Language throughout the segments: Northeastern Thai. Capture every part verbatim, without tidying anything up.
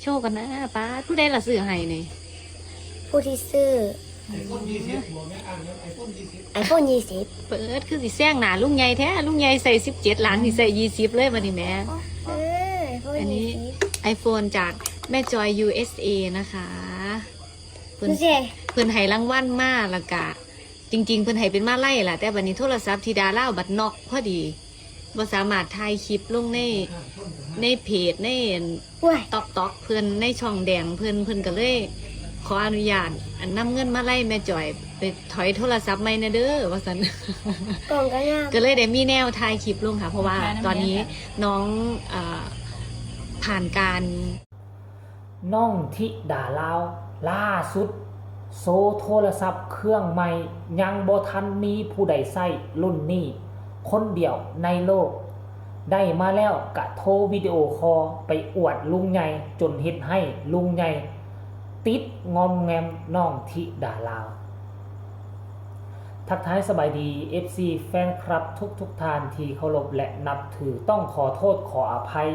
โชว์กันนะ ป๊าด ผู้ใดล่ะซื้อให้นี่ ผู้ที่ซื้อ ไอโฟนยี่สิบบอกแม่อ่านแล้วไอโฟนยี่สิบ ไอโฟนยี่สิบ เปิด คือสิแซงหน้าลุงใหญ่แท้ ลุงใหญ่ใส่สิบเจ็ด หลานนี่ใส่ยี่สิบเลยบัดนี้แหม เออไอโฟน อันนี้ ยี่สิบ ไอโฟนจากแม่จอย ยูเอสเอ นะคะ เพิ่น ดูสิ เพิ่นให้รางวัลมาแล้วกะ จริง ๆ เพิ่นให้เป็นมาลัยล่ะ แต่บัดนี้โทรศัพท์ธิดาลาวบัดน็อกพอดี บ่สามารถถ่ายคลิปลงใน ในเพจ ใน ว้าย ต็อกต็อกเพิ่น ในช่องแดงเพิ่น เพิ่นก็เลย ขออนุญาต อันนำเงินมาลัยแม่จอย ไปถอยโทรศัพท์ใหม่แหน่เด้อ ว่าซั่น กล่องก็งาม ก็เลยได้มีแนวถ่ายคลิปลงค่ะ เพราะว่าตอนนี้น้องเอ่อผ่านการ น้องธิดาลาว ล่าสุด โชว์โทรศัพท์เครื่องใหม่ ยังบ่ทันมีผู้ใดใช้รุ่นนี้ คนเดียวในโลก ได้มาแล้วกะโทรวิดีโอคอลไปอวดลุงใหญ่ จนเฮ็ดให้ลุงใหญ่ ติดงอมแงมน้องธิดาลาว ทักทายสบายดี เอฟซี แฟนคลับทุกทุกๆท่านที่เคารพและนับถือ ต้องขอโทษขออภัย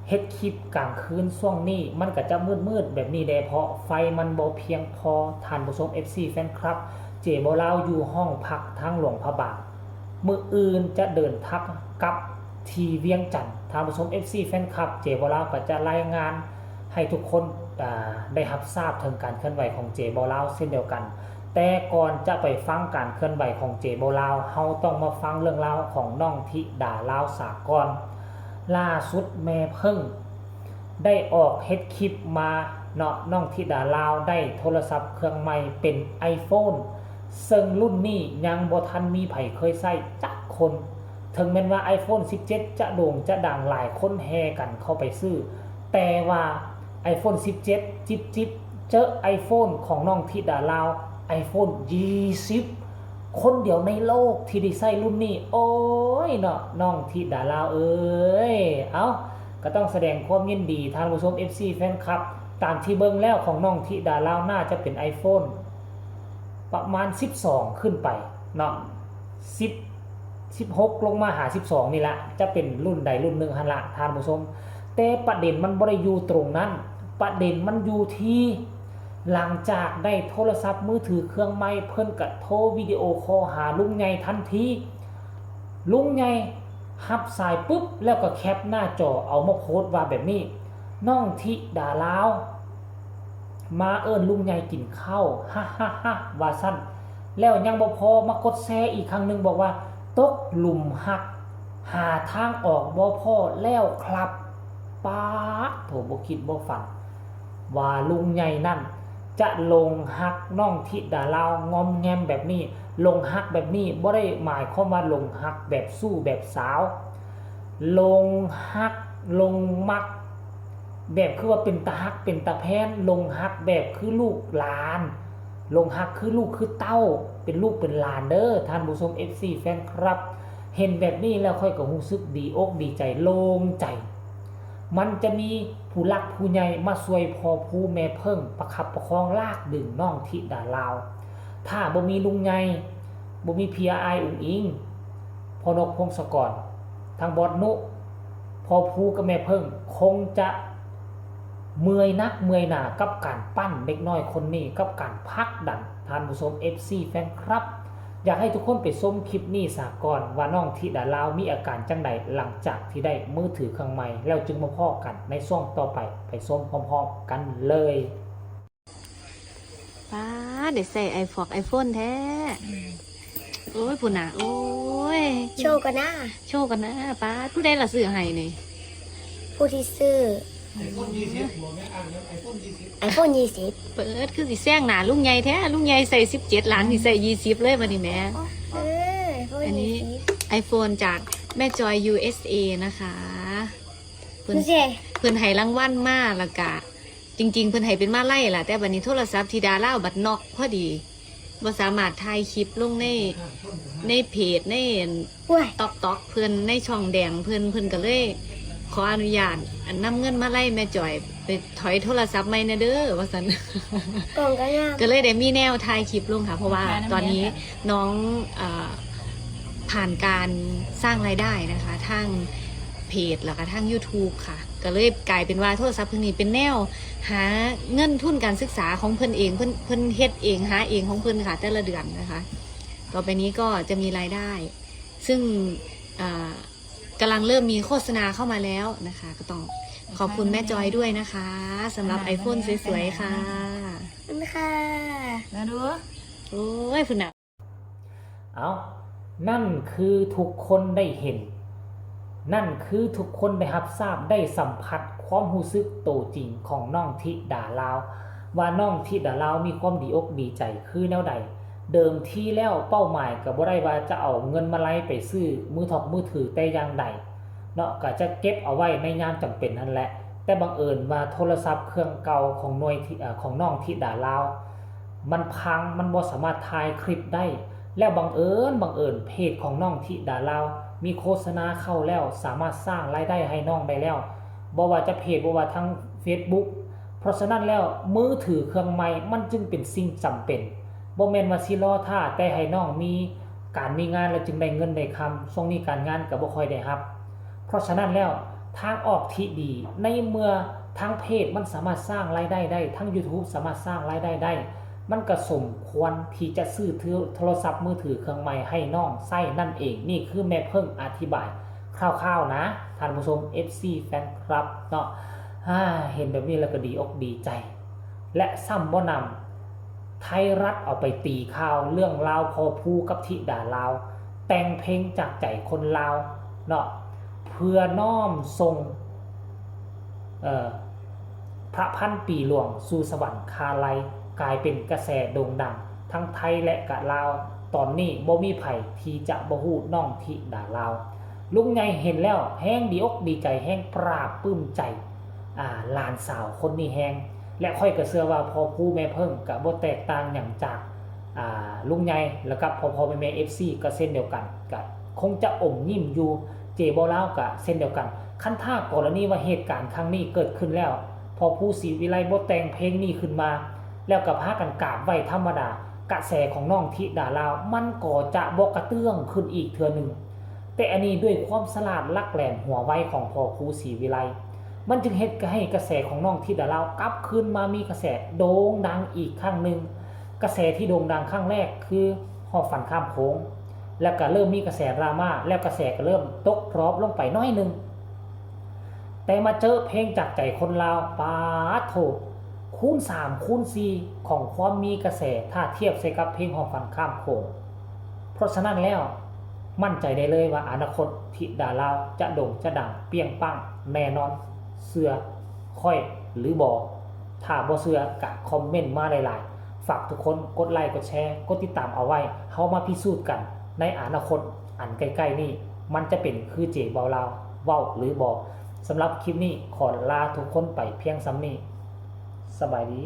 เฮ็ดคลิปกลางคืนช่วงนี้ มันก็จะมืดๆแบบนี้แด่ เพราะไฟมันบ่เพียงพอ ท่านผู้ชม เอฟซี แฟนคลับ เจบ่าวลาวอยู่ห้องพักทางหลวงพระบาง มื้ออื่นจะเดินทางกลับที่เวียงจันทน์ ท่านผู้ชม เอฟซี แฟนคลับ เจบ่าวลาวก็จะรายงานให้ทุกคน อ่า ได้รับทราบถึงการเคลื่อนไหวของเจบ่าวลาวเช่นเดียวกัน แต่ก่อนจะไปฟังการเคลื่อนไหวของเจบ่าวลาว เฮาต้องมาฟังเรื่องราวของน้องธิดาลาวสากล ล่าสุดแม่เพิ่ง ได้ออกเฮ็ดคลิปมาเนาะ น้องธิดาลาวได้โทรศัพท์เครื่องใหม่เป็น iPhone ซึ่งรุ่นนี้ยังบ่ทันมีไผเคยใช้จักคน ถึงแม้นว่า iPhone สิบเจ็ด จะโด่งจะดัง หลายคนแห่กันเข้าไปซื้อ แต่ว่า iPhone สิบเจ็ด จิบจิบ เจอ iPhone ของน้องธิดาลาว iPhone ยี่สิบ คนเดียวในโลกที่ได้ใช้รุ่นนี้ โอ้ยเนาะ น้องธิดาลาวเอ้ย เอ้า ก็ต้องแสดงความยินดี ท่านผู้ชม เอฟซี แฟนคลับ ตามที่เบิ่งแล้วของน้องธิดาลาวน่าจะเป็น iPhone ประมาณ สิบสอง ขึ้นไปเนาะ สิบ สิบหก ลงมาหา สิบสอง นี่ละ จะเป็นรุ่นใดรุ่นหนึ่งหั่นละ ท่านผู้ชม แต่ประเด็นมันบ่ได้อยู่ตรงนั้น ประเด็นมันอยู่ที่ หลังจากได้โทรศัพท์มือถือเครื่องใหม่ เพิ่นก็โทรวิดีโอคอลหาลุงใหญ่ทันที ลุงใหญ่รับสายปุ๊บ แล้วก็แคปหน้าจอเอามาโพสต์ว่าแบบนี้ น้องธิดาลาว มาเอิ้นลุงใหญ่กินข้าว ฮ่าฮ่าฮ่าว่าซั่น แล้วยังบ่พอมากดแชร์อีกครั้งหนึ่ง บอกว่า ตกหลุมฮัก หาทางออกบ่พ้อแล้วครับ ป๊าดโถ บ่คิดบ่ฝัน ว่าลุงใหญ่นั่น จะหลงฮักน้องธิดาลาวงอมแงมแบบนี้ หลงฮักแบบนี้บ่ได้หมายความว่าหลงฮักแบบชู้แบบสาว หลงฮักหลงมัก แบบคือว่าเป็นตาฮักเป็นตาแพง หลงฮักแบบคือลูกหลาน หลงฮักคือลูกคือเต้า เป็นลูกเป็นหลานเด้อ ท่านผู้ชม เอฟซี แฟนคลับ เห็นแบบนี้แล้วข้อยก็รู้สึกดีอกดีใจโล่งใจ มันจะมีผู้หลักผู้ใหญ่มาช่วยพ่อผู้แม่เพิ่งประคับประคองลากดึงน้องธิดาลาว ถ้าบ่มีลุงใหญ่ บ่มีพี่อ้ายอุ๋งอิง พ่อนกพงศกร ทางบอสนุ พ่อผู้กับแม่เพิ่งคงจะเมื่อยนักเมื่อยหนากับการปั้นเด็กน้อยคนนี้ กับการผลักดัน ท่านผู้ชม เอฟซี แฟนคลับ อยากให้ทุกคนไปชมคลิปนี้สาก่อน ว่าน้องธิดาลาวมีอาการจังใดหลังจากที่ได้มือถือเครื่องใหม่ แล้วจึงมาพ้อกันในช่วงต่อไป ไปชมพร้อมๆกันเลย ป๊าด ได้ใส่ iPhone iPhone แท้ โอ้ย ผู้น่ะ โอ้ย โชว์กันนะ โชว์กันนะ ป๊าด ผู้ใดล่ะซื้อให้นี่ ผู้ที่ซื้อ ไอโฟนยี่สิบบอกแม่อ่านแล้วไอโฟนยี่สิบ ไอโฟนยี่สิบ เปิด คือสิแซงหน้าลุงใหญ่แท้ ลุงใหญ่ใส่สิบเจ็ด หลานนี่ใส่ยี่สิบเลยบัดนี้แหม เออไอโฟน อันนี้ ยี่สิบ iPhone จากแม่จอย ยูเอสเอ นะคะ เพิ่น ดูสิ เพิ่นให้รางวัลมาแล้วกะ จริง ๆ เพิ่นให้เป็นมาลัยล่ะ แต่บัดนี้โทรศัพท์ธิดาลาวบัดน็อกพอดี บ่สามารถถ่ายคลิปลงใน ในเพจ ใน ว้าย ต็อกต็อกเพิ่น ในช่องแดงเพิ่น เพิ่นก็เลย ขออนุญาต อันนำเงินมาลัยแม่จอย ไปถอยโทรศัพท์ใหม่แหน่เด้อ ว่าซั่น กล่องก็งาม ก็เลยได้มีแนวถ่ายคลิปลงค่ะ เพราะว่าตอนนี้น้องเอ่อผ่านการสร้างรายได้นะคะ ทางเพจแล้วก็ทาง YouTube ค่ะ ก็เลยกลายเป็นว่าโทรศัพท์เครื่องนี้เป็นแนวหาเงินทุนการศึกษาของเพิ่นเอง เพิ่นเพิ่นเฮ็ดเองหาเองของเพิ่นค่ะ แต่ละเดือนนะคะ ต่อไปนี้ก็จะมีรายได้ ซึ่งอ่ากำลังเริ่มมีโฆษณาเข้ามาแล้วนะคะ ก็ต้องขอบคุณแม่จอยด้วยนะคะสำหรับ iPhone สวยๆค่ะ ขอบคุณค่ะ มาดู โอ้ยคุณน่ะ เอานั่นคือทุกคนได้เห็น นั่นคือทุกคนได้รับทราบได้สัมผัสความรู้สึกโตจริงของน้องธิดาลาว ว่าน้องธิดาลาวมีความดีอกดีใจคือแนวใด เดิมทีแล้วเป้าหมายก็บ่ได้ว่าจะเอาเงินมาไล่ไปซื้อมือถอกมือถือแต่อย่างใดเนาะ ก็จะเก็บเอาไว้ในยามจำเป็นนั่นแหละ แต่บังเอิญว่าโทรศัพท์เครื่องเก่าของหน่วยที่เอ่อของน้องธิดาลาว มันพังมันบ่สามารถถ่ายคลิปได้ แล้วบังเอิญบังเอิญเพจของน้องธิดาลาว มีโฆษณาเข้าแล้วสามารถสร้างรายได้ให้น้องได้แล้วบ่ว่าจะเพจบ่ว่าทั้ง Facebook เพราะฉะนั้นแล้วมือถือเครื่องใหม่มันจึงเป็นสิ่งจำเป็นบ่แม่นว่าสิรอท่าแต่ให้น้องมีการมีงานแล้วจึงได้เงินได้คำช่วงนี้การงานก็บ่ค่อยได้รับ เพราะฉะนั้นแล้วทางออกที่ดีในเมื่อทั้งเพจมันสามารถสร้างรายได้ได้ทั้ง YouTube สามารถสร้างรายได้ได้ มันก็สมควรที่จะซื้อโทรศัพท์มือถือเครื่องใหม่ให้น้องใช้นั่นเอง นี่คือแม่เพิ่งอธิบายคร่าวๆนะท่านผู้ชม เอฟซี แฟนคลับเนาะอ่าเห็นแบบนี้แล้วก็ดีอกดีใจ และซ้ำบ่นำไทยรัฐเอาไปตีข่าวเรื่องราวพ่อผู้กับธิดาลาว แต่งเพลงจากใจคนลาวเนาะเพื่อน้อมส่งเอ่อพระพันปีหลวงสู่สวรรคาลัย กลายเป็นกระแสโด่งดังทั้งไทยและกะลาว ตอนนี้บ่มีไผที่จะบ่ฮู้น้องธิดาลาว ลุงใหญ่เห็นแล้วแฮงดีอกดีใจแฮงปราบปลื้มใจอ่าหลานสาวคนนี้แฮง และข้อยก็เชื่อว่าพ่อผู้แม่เพิ่งก็บ่แตกต่างหยังจากอ่าลุงใหญ่แล้วกับพ่อพ่อแม่แม่ เอฟซี ก็เช่นเดียวกันก็คงจะอมยิ้มอยู่ เจบ่าวลาวก็เช่นเดียวกัน คันถ้ากรณีว่าเหตุการณ์ครั้งนี้เกิดขึ้นแล้วพ่อผู้ศรีวิไลบ่แต่งเพลงนี้ขึ้นมา แล้วก็พากันกราบไหว้ธรรมดา กระแสของน้องธิดาลาวมันก็จะบ่กระเตื้องขึ้นอีกเทื่อหนึ่ง แต่อันนี้ด้วยความฉลาดหลักแหลมหัวไวของพ่อผู้ศรีวิไล มันจึงเฮ็ดให้กระแสของน้องธิดาลาวกลับคืนมามีกระแสโด่งดังอีกครั้งหนึ่ง กระแสที่โด่งดังครั้งแรกคือฮอดฝันข้ามโขง แล้วก็เริ่มมีกระแสดราม่า แล้วกระแสก็เริ่มตกดรอปลงไปน้อยหนึ่ง แต่มาเจอเพลงจากใจคนลาว ปาดโถ คูณสามคูณสี่ของความมีกระแส ถ้าเทียบใส่กับเพลงฮอดฝันข้ามโขง เพราะฉะนั้นแล้วมั่นใจได้เลยว่าอนาคตธิดาลาวจะโด่งจะดังเปรี้ยงปังแน่นอน เชื่อข้อยหรือบ่ ถ้าบ่เชื่อก็คอมเมนต์มาหลายๆ ฝากทุกคนกดไลค์กดแชร์กดติดตามเอาไว้ เฮามาพิสูจน์กันในอนาคตอันใกล้ๆนี้ มันจะเป็นคือเจบ่าวลาวเว้าหรือบ่ สำหรับคลิปนี้ขอลาทุกคนไปเพียงส่ำนี้ สบายดี